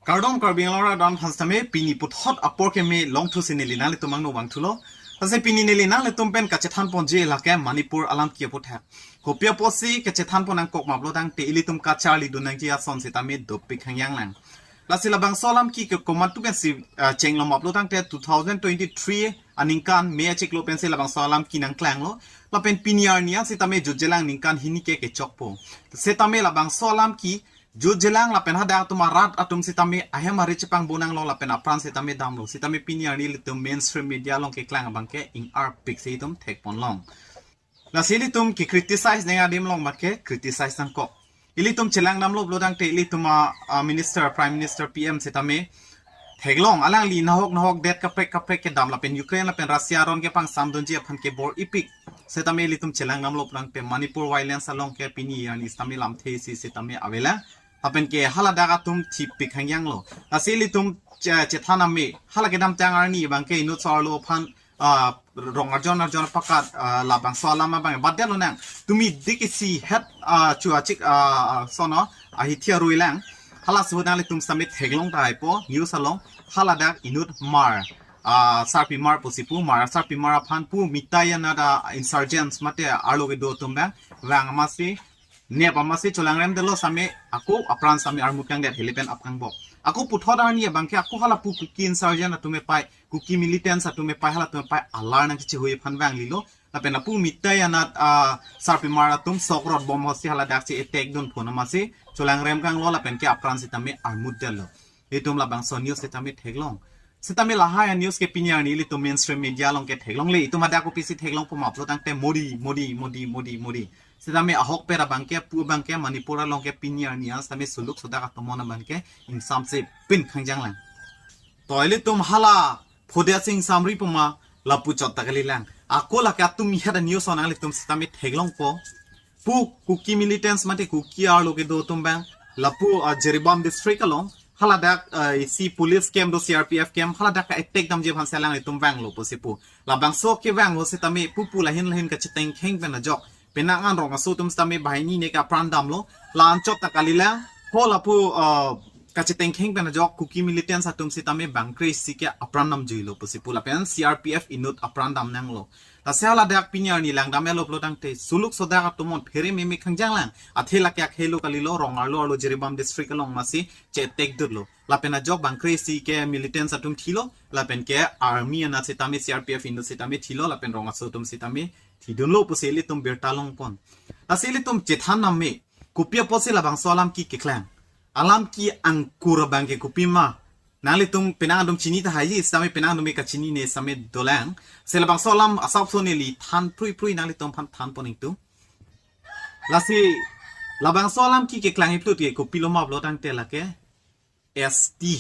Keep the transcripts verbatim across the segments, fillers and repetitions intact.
Kardom Karbi Anglong arat aphan sitame pini puthot apor keme longthu si neli nanglitum angno vangthulo. Lasi pini neli nanglitum pen kachethan ponji lake Manipur alam ki aputhak. Kopi apotsi kachethan pon nangkok ma pulo tangte ilitum kacharlidun nangji ason sitame dopik hangyang lang. Lasi labangso alam ki ke komantu pensi, ah, chenglo ma pulo tangte two thousand twenty-three aningkan May achiklo pensi labangso alam ki nangklanglo. Lapen pini arni an sitame jutjelang ningkan hini ke kechokpo. Sitame labangso alam ki jutjelang lapen hadak atum arat atum sitame ahem ari chepangbo nanglo lapen apran sitame damlo. Sitame pini arni ilitum mainstream media along keklang abang ke ing-arpik si itum thek ponlong. Lasi ilitum ke criticize nang adim along mat ke criticize nangkok. Ilitum chelang damlo pulo tangte ilitum a, a minister, prime minister, P M sitame theklong alangli nahok nahok det kaprek kaprek kedam lapen Ukraine lapen Russia aron kepangsamdunji aphan kebor-ipik. Sitame ilitum chelang damlo pulo tangte Manipur violence along ke pini arni sitame lamthe isi sitame avelang. Lapen ke haladak atum thipik hangyanglo. Lasi ilitum che-, chethan ame hala kedamtang arni abang ke inut so-arlo aphan, ah, rong arjon arjon apakat, ah, labangso alam abang badet lonang. Tumi dik isi het, ah, chu achik, ah, sono ahithi arui lang. Halaso nanglitum sitame theklong tahai po news along haladak inut mar, ah, sarpimar pusi pu, mar sarpimar aphan pu mitai anat insurgents mate arlo kedo atum abang vang amatsi nep amatsi cholangrem detlo sitame ako apran sitame armut kangdet heli pen apkang bok. Ako puthot arni abang ke ako hala pu Kuki insurgent atum epai, Kuki militants atum epai, halatum epai alar nangkechehui aphan vanglilo. Lapen lapu mitai anat, ah, sarpimar atum sok rot bom hosi haladak si attack dun phon amatsi cholangrem kanglo lapen ke apran sitame armut detlo. Itum labangso news sitame theklong. Sitame lahai a news ke pini arni ilitum mainstream media along ke theklongle. Itum hadak kopisi theklongpo ma pulo tangte Modi, Modi, Modi, Modi, Modi. Sitame ahokpet abang ke pu abang ke Manipur along ke pini arni an sitame suluk sodak atomon abang ke ingsamse pin khangjang lang. To ilitum hala phodia sing samri puma lapu chot ta kalilang. Ako lake atum ihat a news on nanglitum sitame theklongpo. Pu Kuki militants mate Kuki arlo kedo atum abang lapu, ah, Jiribam district along haladak, ah, isi police camp do, C R P F camp haladak ka attack damji aphan si alanglitum vanglo pusi pu. Labangso kevanglo sitame pupu lahin lahin kachetengkheng pen ajok penang an rong aso atum sitame banghini ne ke apran damlo. La anchot ta kalilang ho lapu, ah, kachetengkheng pen ajok Kuki militants atum sitame bangkre isi ke apran damjuilo pusi pu lapen C R P F inut apran dam nanglo. Lasi haladak pini arni langdam elo pulo tangte suluk sodak atomon phere meme khangjang lang. Athe lake akhei lo kalilo, rong arlo arlo Jiribam district along amatsi che-attack dutlo. Lapen ajok bangkre isi ke militants atum thilo lapen ke army anat sitame C R P F inut sitame thilo lapen rong aso atum sitame thidunlo pusi ilitum birta longpon. Lasi ilitum chethan name kopi apotsi labangso alam ki keklang. Alam ki angkur abang ke kopi ma. Nanglitum penang adum chini tahai ji, sitame penang adum ke kachinine sitame dolang. Si labangso alam asapso neli than prui prui nanglitum aphan than pon ingtung. Lasi labangso alam ki keklang iplut ke kopilo ma pulo tangte lake S T,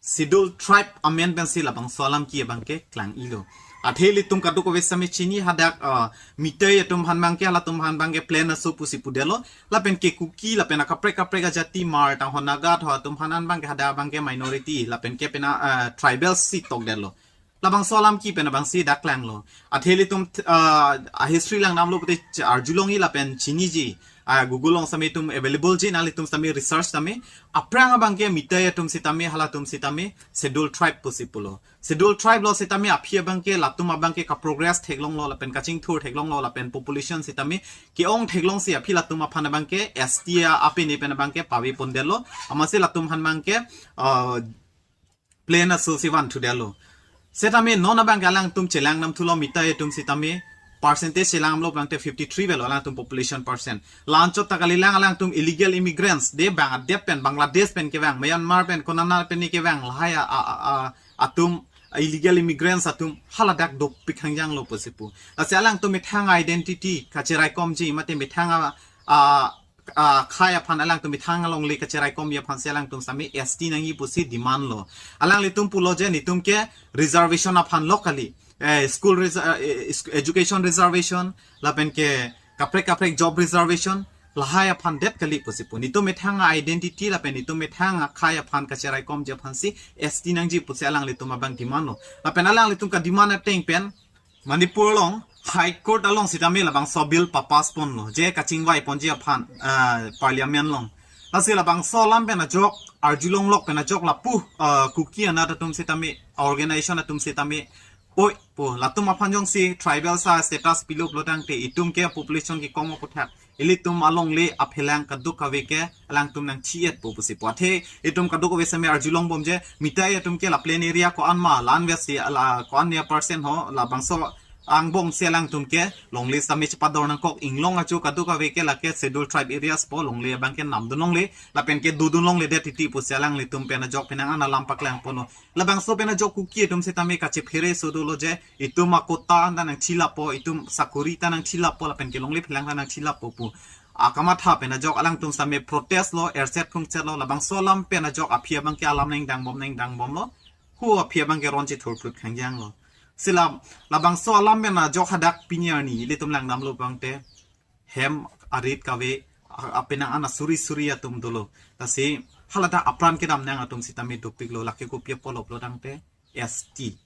Scheduled Tribe amen pensi labangso alam ki abang ke klang-ilo. Athe ilitum kadokave sitame chini hadak, ah, mitai atum aphan abang ke halatum aphan abang ke plain aso pusi pudetlo. Lapen ke Kuki lapen akaprek kaprek ajati mar tanghon Naga tho atum aphan an abang ke hadak abang ke minority lapen ke penang, ah, tribal si tokdetlo. Labangso alam ki pen abang si dak klanglo. Athe ilitum, ah, a history langdamlo pute ch-, arjulongji lapen chiniji. Ah, Google along sitame itum available ji, nanglitum sitame research sitame. Aphrang abang ke mitai atum sitame halatum sitame Scheduled Tribe pusi pulo. Scheduled Tribe lo sitame aphi abang ke latum abang ke ka-progress theklonglo lapen kachingthur theklonglo lapen population sitame ke-ong theklongsi aphi latum aphan abang ke S T a apini pen abang ke pave pondetlo. Amatsi latum aphan abang ke, ah, plain aso si vanthudetlo. Sitame non abang ke alangtum chelang damthulo mitai atum sitame percentage chelang damlo abang te fifty-three velo alangtum population percent. La anchot ta kalilang alangtum illegal immigrants de bang adet pen Bangladesh pen kevang, Myanmar pen konana pen ne kevang lahai a, a, a, a, atum illegal immigrants atum haladak dopik hangjanglo pusi pu. Lasi alangtum methang identity kacheraikomji mate methang a, a, a, khei aphan alangtum methang alongle kacheraikomji aphan si alangtum sitame S T nangji pusi demand lo. Alanglitum pulo je netum ke reservation aphan lo kali. Eh, school res-, eh, is-, education reservation, lapen ke kaprek kaprek job reservation, lahai aphan det kali pusi pu. Netum methang a identity lapen netum methang a khei aphan kacheraikomji aphan si S T nangji pusi alanglitum abang demand lo. Lapen alanglitum ka-demand ateng pen Manipur along High Court along sitame labangso bill papass ponlo. Je kachingvai ponji aphan, ah, Parliament along. Lasi labangso alam pen ajok arjulonglok pen ajok lapu, uh, Kuki anat atum setame, organization atum setame, oi po, latum aphan jongsi tribal sa status pilo pulo tangte, itum ke population kekong aphuthak, ilitum alongle aphelang kadokave ke alangtum nangchi-et po pusi po. Athe itum kadokave same arjulongbom je, mitai atum ke la plain area ko-an ma, la-an vesi, la ko-an ne percent ho, labangso angbong si alangtum ke longle same chepador nangkok. Inglong ajo kadokave ke lake schedule tribe areas po, longle abang ke namdun longle, lapen ke dodun longledet titi pusi alanglitum pen ajok penang an alam paklang ponlo. Labangso pen ajok Kuki atum setame kachephere so dolo je, itum a-quota ta nangchilapo, itum sakori ta nangchilapo, lapen ke longle phelang ta nangchilapo pu akamatha pen ajok alangtum same protest lo, erset phungchet lo. Labangso alam pen ajok aphi abang ke alam nangdangbom nangdangbomlo. Hu aphi abang ke ron chethurphlut khangjanglo. Si la, labangso alam pen ajok hadak pini arni ilitum langdamlo pulote, hem arit kave, a-, apenang an asuri suri atum dolo. Lasi haladak apran kedam nang atum setame dopiklo, lake kopi apotlo pulo tangte, S T.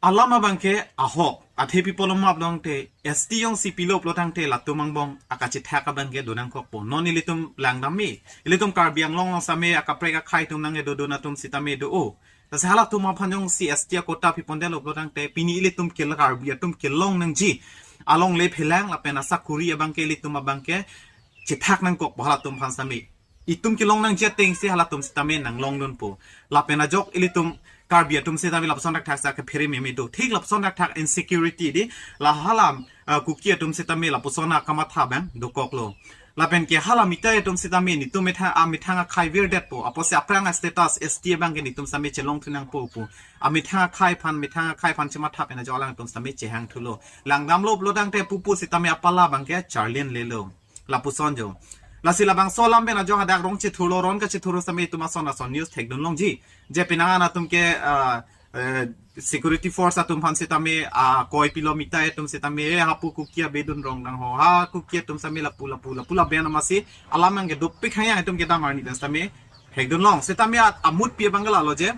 Alam abang ke ahok, athe pi pulo ma pulo tangte, S T jongsi pilo pulo tangte, latum angbong akachethak abang ke do nangkokpo. Non ilitum langdam me, ilitum Karbi Anglong along same akaprek akhei atum nangkedodun atum setame do o. Lasi halatum aphan jongsi S T a-quota pipondetlo pulo tangte, pini ilitum ke la Karbi atum kelong nangji alongle phelang lapen asakori abang ke ilitum abang ke chethak nangkokpo halatum aphan same. Itum kelong nangji atengsi halatum setame nanglongdunpo. Lapen ajok ilitum Karbi atum setame lapuson thakthak sa kephere meme do. Thik lapuson thakthak insecurity di, la hala, uh, Kuki atum setame lapuson akamatha abang dokoklo. Lapen ke hala mitai atum setame netum methang, amethang akhei virdetpo. Apotsi aphrang a-status S T abang ke netum same chelongthu nangpo pu. Amethang akhei aphan, methang akhei aphan chematha pen ajok alangtum same chehangthulo. Langdamlo pulo tangte pupu setame apala abang ke charlin lelo. Lapuson jo. Lasi labangso alam pen ajok hadak rong chethurlo, ron kachethurlo same itum ason ason news thekdun longji. Je penang an atum ke, ah, eh, security force atum aphan setame, ah, koi pilo mitai atum setame, eh, hapu Kuki abedun rong nang ho, ha Kuki atum same lapu lapu lapu laben amatsi alam nangkedopik khang atum kedam arni pen setame thekdun long. Setame at amut pi abang ke lalo je,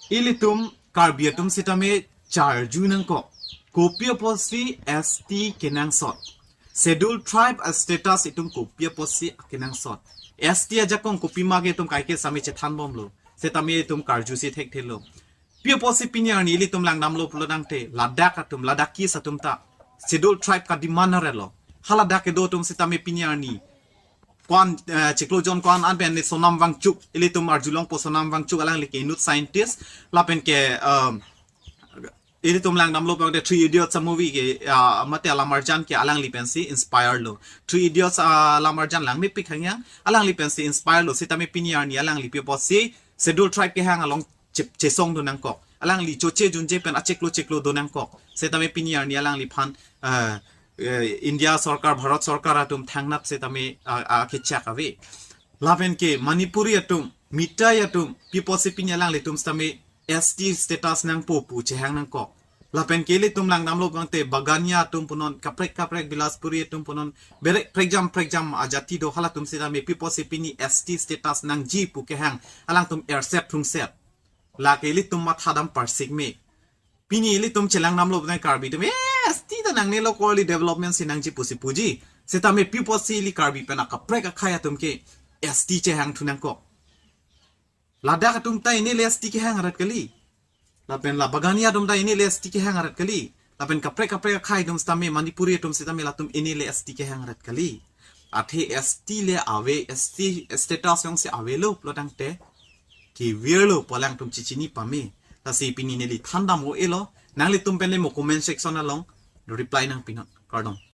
ilitum Karbi atum setame charju nangkok. Kopi apotsi S T kenangsot? Schedule tribe a-status itum kopi apotsi akenangsot? S T ajakong kopima ke itum kaike same chethanbomlo. Setame itum karjusi thekthelo. Pi apotsi pini arni ilitum langdamlo pulo tangte, ladak atum, Ladakis atum ta schedule tribe ka-demand arelo. Haladak kedo atum setame pini arni ko-an, eh, chiklo jon ko-an an pen ni Sonam Wangchuk, ilitum arjulongpo Sonam Wangchuk alangli ke inut scientist, lapen ke, um, ilitum langdamlo pulote Three Idiots a-movie ke, ah, mate alamarjan ke alangli pensi inspire lo. Three Idiots, ah, alamarjan langmepik khang yang, alangli pensi inspire lo. Setame pini arni alangli pi apotsi schedule tribe kehang along che-, chesongdun nangkok. Alangli choche junje pen achiklo chiklo do nangkok. Setame pini arni alangliphan, eh, eh, India sorkar, Bharat sorkar atum thangnat setame, ah, ah, kechak ave. Lapen ke Manipuri atum, mitai atum, pi apotsi pini alanglitum setame S T status nangpo pu chehang nangkok. Lapen ke ilitum langdamlo pulote Bagania atum punon, kaprek kaprek Bilaspuri atum punon, berek prekjam prekjam ajati do, halatum setame pi apotsi pini S T status nangji pu kehang alangtum erset phungset. Lake ilitum mathadam parsik me. Pini ilitum chelangnamlo pulote Karbi atum, eh, S T ta nangnelo, ko-an development si nangji pusi puji. Setame pi apotsi ili Karbi pen akaprek akhei atum ke S T chehangthu nangkok? Ladak atum ta inele S T kehang arat kali. Lapen la Bagania atum ta inele S T kehang arat kali. Lapen kaprek kaprek akhei atum setame, Manipuri atum setame, latum inele S T kehang arat kali. Athe S T le ave, S T status jongsi avelo pulo tangte kevirlo pu alangtum chichini pame. Lasi pini neli thandam o elo. Nanglitum pen le mo comment section along reply nangpinon. Kardom.